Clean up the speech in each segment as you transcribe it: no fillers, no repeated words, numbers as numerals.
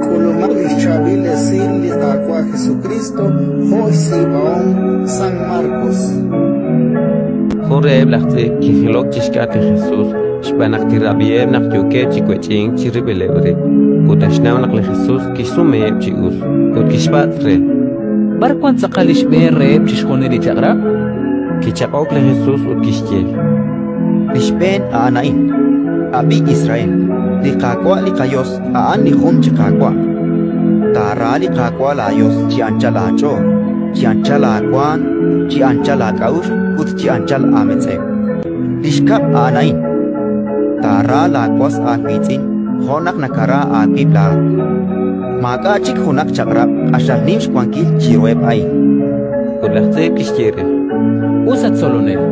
K'ulumaq li xChaab'il Esil li Qaawa' Jesukriist jo' xtz'iib'ahom San Markos. Jun reheb' laj tz'iib' kijilok chi xk'atq li Jesus xb'aan naq kirab'iheb' naq yookeb' chi wech'ink chirib'ileb' rib', ut naxnaw naq li Jesus kixsumeheb' chi us, ut kixpatz' re: B'ar wank tz'aqal li xb'een reheb' chixjunil li chaq'rab'? Kichaq'ok li Jesus ut kixye: Li xb'een a'an a'in: Ab'i, Israel, li Qaawa' li qaYos a'an li jun chi Qaawa'. Taara li Qaawa' laaYos chi anchal aach'ool, chi anchal aawaanm, chi anchal aak'a'uxl ut chi anchal aametz'ew. Li xkab' a'an a'in: Taara laawas aawiitz'in jo' naq nakara aawib' laa'at. Maak'a' chik junaq chaq'rab' q'axal nim xwankil chiruheb' a'in. Ut laj tz'iib' kixye re: Us, at Tzolonel,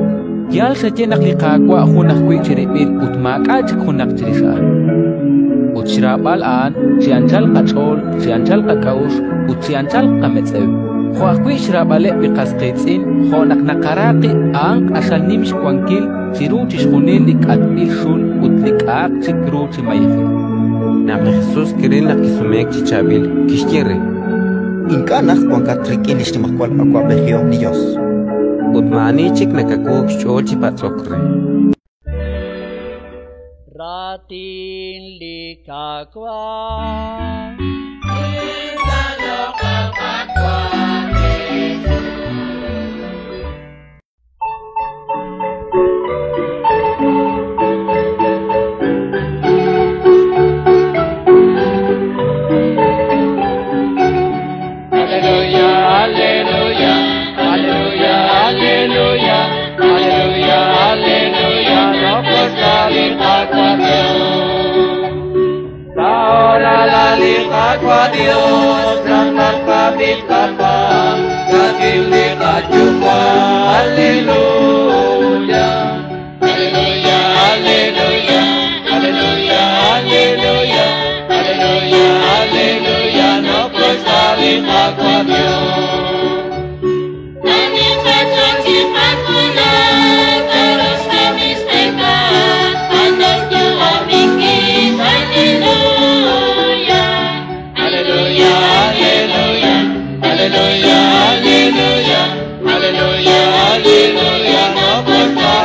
yaal xaye naq li Qaawa' jun ajwi' chirib'il ut maak'a' chik junaq chirix a'an. Ut xraab'al a'an chi anchal qach'ool, chi anchal qak'a'uxl ut chi anchal qametz'ew, jo' ajwi' xraab'aleb' li qas qiitz'in jo' naq naqara qib', a'an q'axal nim xwankil chiru chixjunil li k'atb'il xul ut li k'a'aq chik ru chi mayejil. Naq li Jesus kiril naq kisumeek chi chaab'il, kixye re: Ink'a' najt wankat rik'in li xnimajwal awab'ejihom li Yos. Ut maa'ani chik nakawuuk xch'ool chi patz'ok re. Raatin li Qaawa'. Aleluya, aleluya, aleluya, aleluya, aleluya, aleluya, no Qaawa' Dios, naq naqab'i qapam, kakil li qaYuwa', aleluya. Aleluya, aleluya, aleluya, aleluya, aleluya, aleluya, no li Qaawa' Dios. Aleluya, aleluya, aleluya, aleluya, aleluya, aleluya, no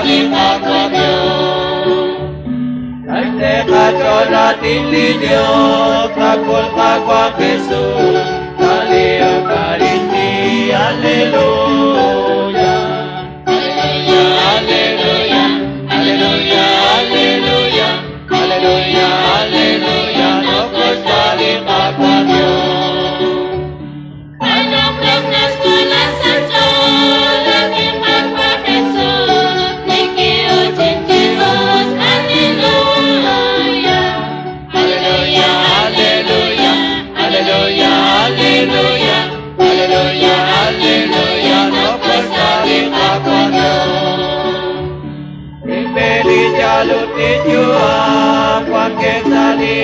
li Qaawa' Dios. Ay qach'olatin li Dios, qakol Qaawa' Jesús, sa' Eucaristía, aleluya. Aleluya, aleluya, aleluya, aleluya, aleluya, aleluya, no li Qaawa' Dios. Aleluya, aleluya, aleluya, aleluya, aleluya, aleluya, no li Qaawa' Dios. Imeli yalutit yu'am, cualquier sa' li